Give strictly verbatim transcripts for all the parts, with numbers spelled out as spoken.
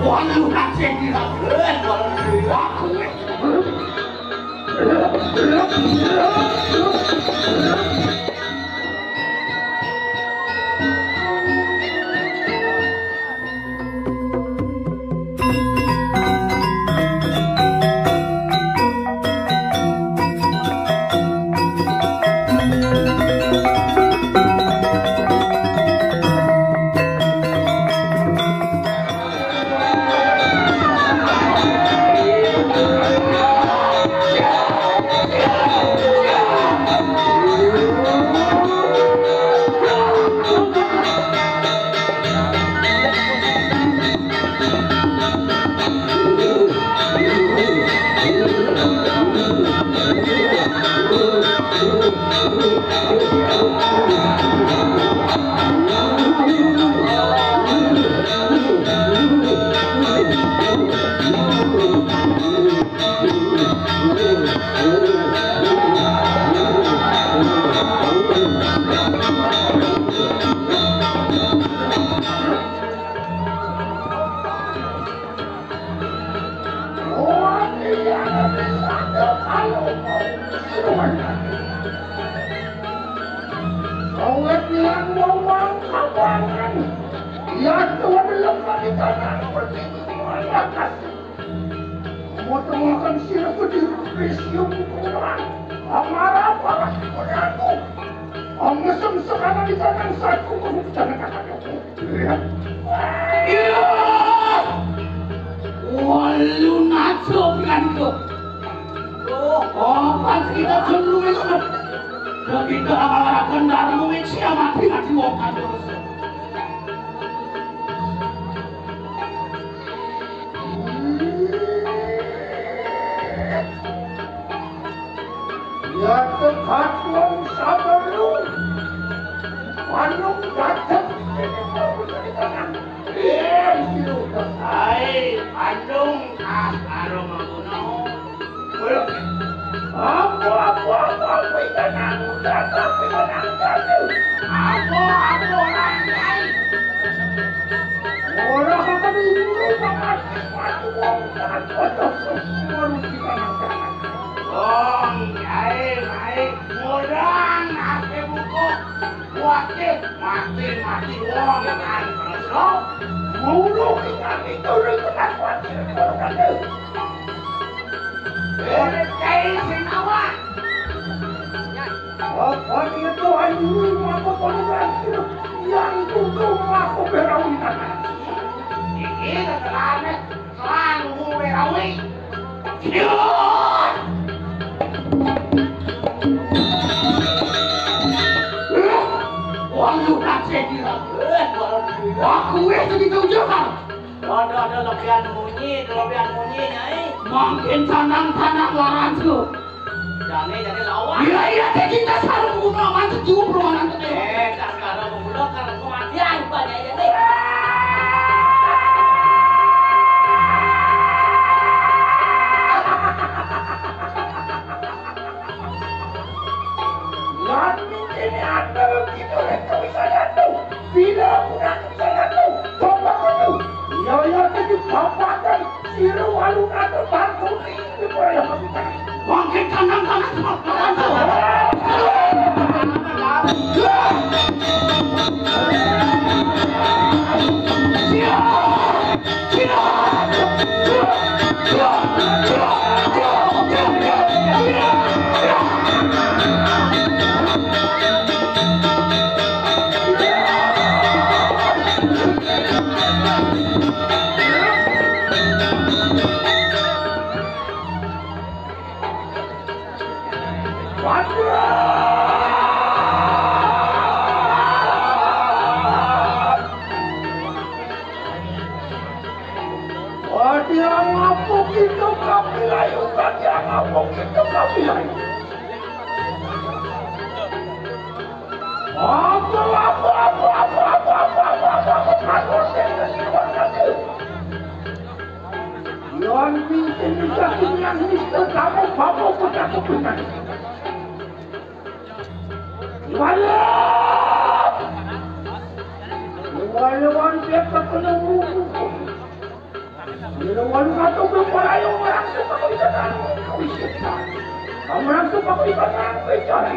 Waduh, kasih gila. Aku Awet yang mau mangkapangan. Ya Tuhan, lepas di tanah seperti itu. Motomakan sira kudu Krisya pukulan. Amara parak kepada aku. Angesem sekana di tangan saku. Jangan katakan aku. Iya. Iya. Walu naco pilanto. Oh, opat kita dulu itu. Begitu awal akan darmu itu siapa tidak diwongkan terus. Ya, kekaduan sabar lu. Manung datang ini mau dari tangan. Iya, itu udah. Hai, Bandung, ah, baru mau bunuh. Apa, apa, apa, apa, ikan aku datang, ikan aku datang. Apa, apa, orang lain? Orang akan dulu, maka aku mau datang, baru kita makan. Wong, jae, baik, murang, ake buku, kuatnya, mati, mati, wong, kan, terus lo? Mulu, kita itu, udah, kita kuatnya, baru kan, eh. Ora kae sing awak. Apa dia Tuhan dulu, apa Tuhan berhasil? Yang tutup aku berawi tanah. Iki keterangan selalu berawi. Kion! Walu kacek gila. Aku itu di jauh-jauh. Ada, ada lebihan munyi, ada lebihan munyi, Nyai. Mangkin tanang-tanang larantu. Jane, jane lawan. Iya, iya, teh kita sarung guna mantu jiwa perumahan teh. Eh, dah sekarang guna karena kematian banyak ya nih. Lan ini ada gitu, itu bisa jatuh. Bila aku nak bisa jatuh, coba aku. Iya, iya, tadi bapak kan. Sira walu atur bantu ning ora ya. Wong ki kandang-kandang semak-semak. Wadiang apa kita kapilayu, wadiang apa kita kapilayu. Apa, apa, apa, Yon pimpin bisa kunyang mister kamu, bapak punya kebenaran. Wala! Wala, wala, dia tak kena urus. Dia wala kata orang palayo orang tu tak boleh datang. Kau setan. Kamu orang tu tak boleh datang. Bicara.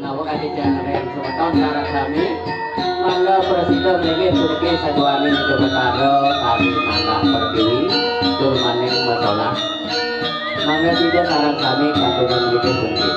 Nawa katijan ring semeton sareng sami, mangga prasida mlinggih puniki saduaning Jawatara sami manah pertiwi, tur maning masolah. Mangga sida sareng sami kantun mlinggih puniki.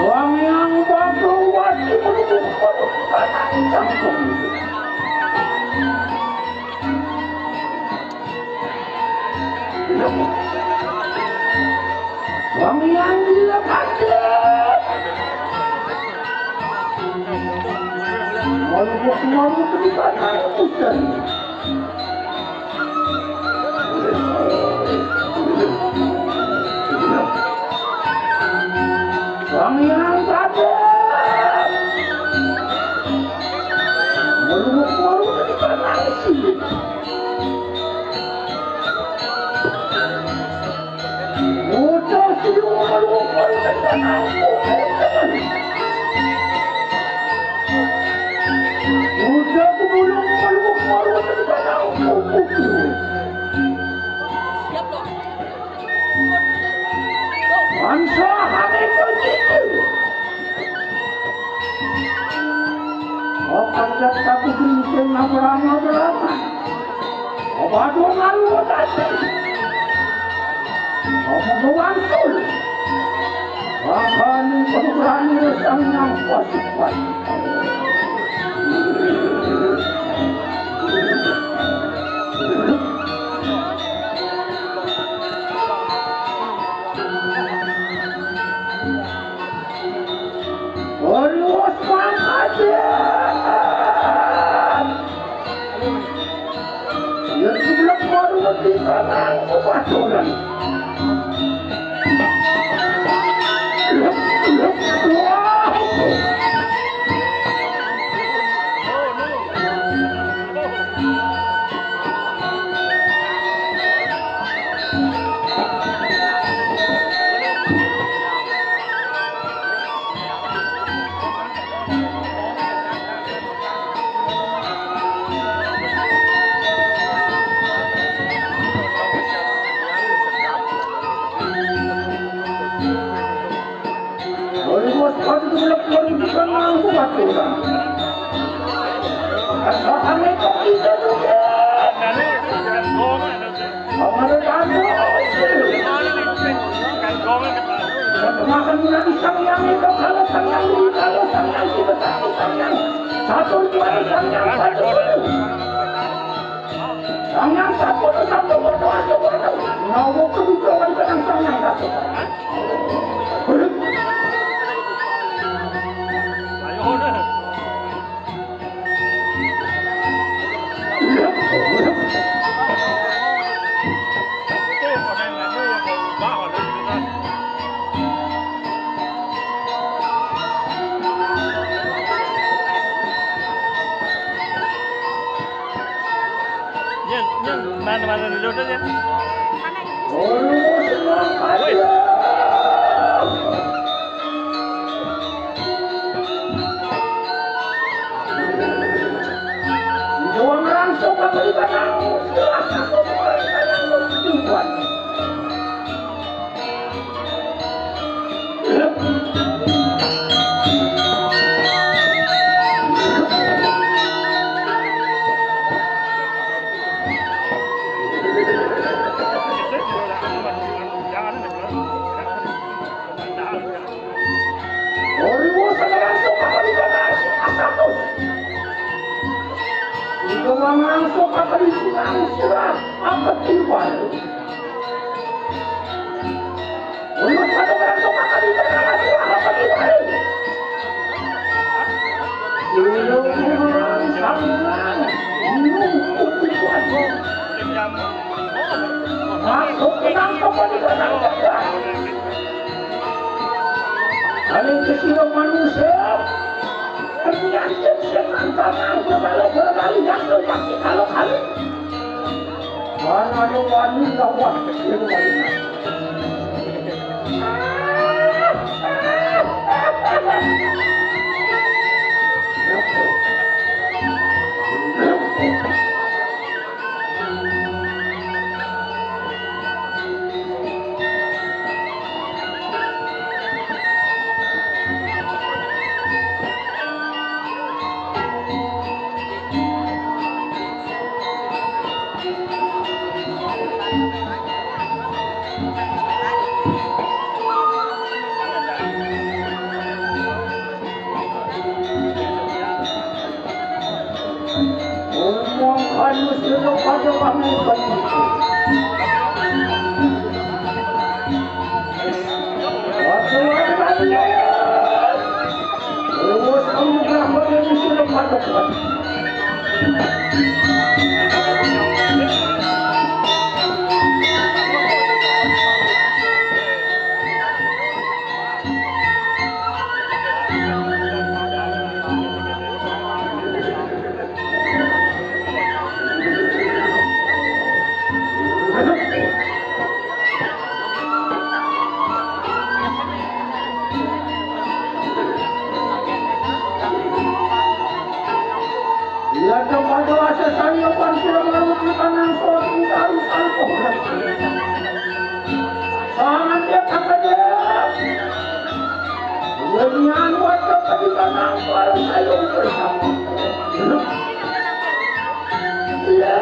Sang Hyang Batu Wati menunggu Sang Hyang Dilepas. Malu, malu, malu, malu. Sang Hyang Sadar. Meluk-meluk di tanah sini. Udah sini meluk-meluk di tanah. Udah meluk-meluk di tanah. Mansa hane kecil. Okan dak taku gerincing abrang-abrang. Obado ngalu tadi. Omo wantul. Wahani pemberani sang yang kuat. Terus mangkat. Bukan aku aturan. Asal kami kok kita juga. Sama ada tamu. Makan nanti sang yang itu, kalau sang yang ini, kalau sang yang kita, sang yang satu, dua, sang yang satu. Sang yang satu, satu, satu, satu, satu. Nyawa kebutuhan sang yang satu. Mana-mana dulu aja. Wih. Doang langsung apa ibadah? Jelas aku orang yang membuat. Oriwo saudara suka di sana suka satu. Itu langsung apa di sana sudah apa tiba. Oriwo saudara suka di sana sudah apa tiba. Oriwo saudara suka di sana sudah apa tiba. Masuk ke dalam tempat di sana. Paling kecil manusia. Ternyata setan tanah kalau berkali jatuh pasti kalau kali. Mana ada wani lawan kecil wani. Ngomong anu sudah pada bangun. Terus kamu berapa yang sudah pada. Iya, coba doa sesaya pan sira menawi kita nangkut kita harus alkohol. Sangat dia kata dia. Demikian waktu kita nangkut ayo bersama. Iya.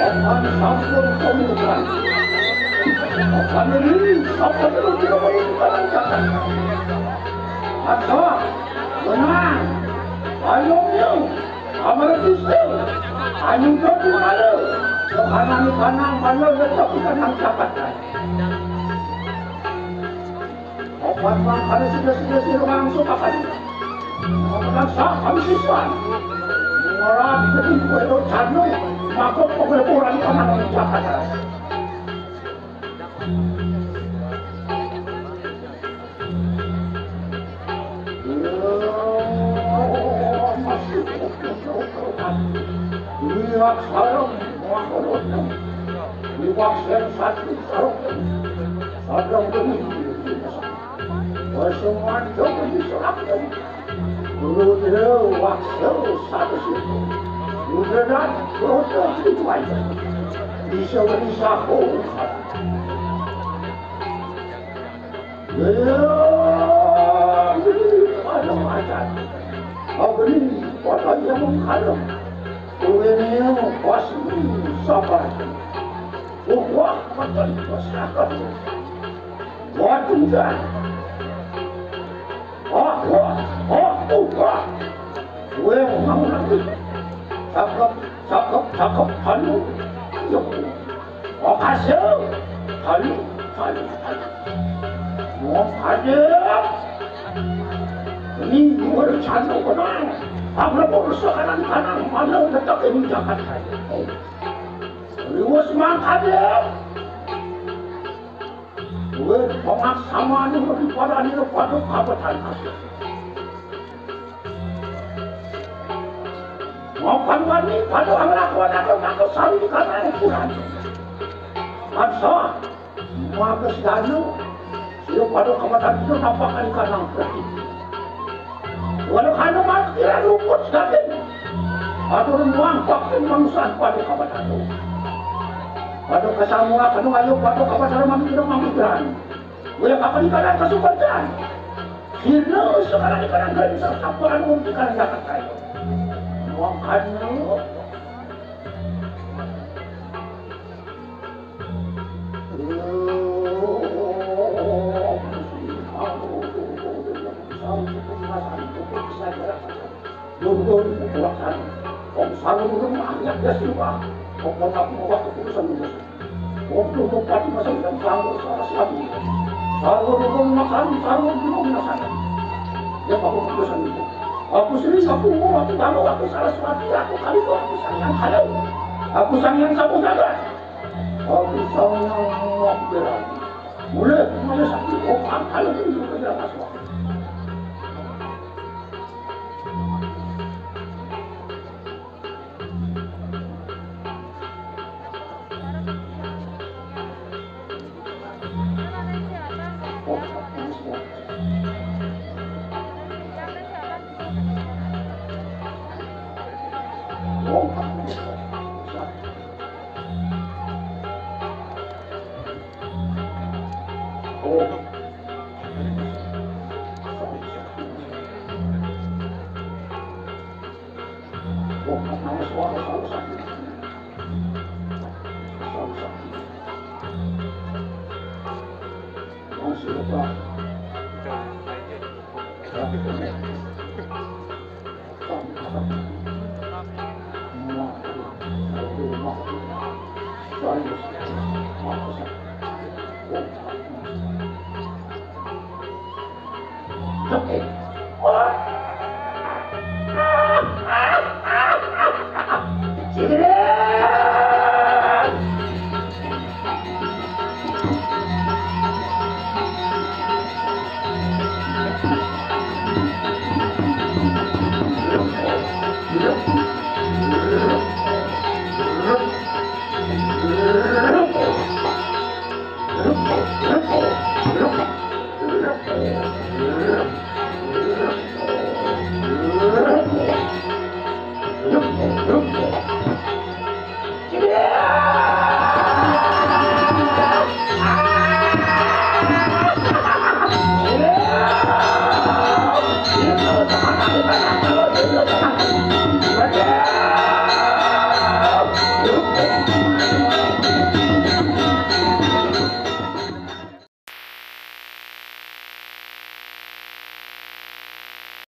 Papan sampun pembukaan. Papan ini, papan ini tidak boleh diperlancarkan. Ada, tenang, ayo, ayo, amarga Gusti, ayo, ayo, ayo, ayo, ayo, ayo, tetap kita angkat. Obat mangkane sudah-sudah sira langsung akan. Obat saham siswan. Ora dadi kowe jane, maka pengleporan kanan jagat. Lihat sarung, wah, Waksil satu sarung. Sarung ini. Waseman jauh di sarung. Rudra waksil satu situ. Rudra dan rudra itu aja. Bisa beri sahur. Iya. Ada macam. Abri, kota yang menghalang. Uwene, wasmi, sabar. Wah, makan masyarakat. Wah, tunggal. Wah, wah, wah, wah. Weh, mau lagi. Cakep, cakep, cakep. Aduh. Iya. Makasih. Aduh, aduh, aduh. Makasih. Ini luar sana benar. Apa baru sekarang kanan mana letak ini Jakarta? Liwat semangkanya. Duit pemaksamané diparani padha kabetan asih. Mapan wani padha nglakonaké mangko sawiji karyané kurang. Mansa, mages danu, sira padha kabetan sira nampakan kanang preti. Walau hana mati kira luput daging. Atur muang bakti manusan pada kabar anu. Pada kesamu akan ayo pada kabar anu mami kira mami kira. Wala kapan ikan kasubadan. Kira sekarang ikan dari sasapan mungkin ikan jakat kayo. Makanya Aku sering aku mau aku tahu aku salah suatu aku kali itu aku sangat kalau aku sangat sapu jaga. Aku sangat mau berani. Mulai mulai satu orang kalau itu kerja masuk.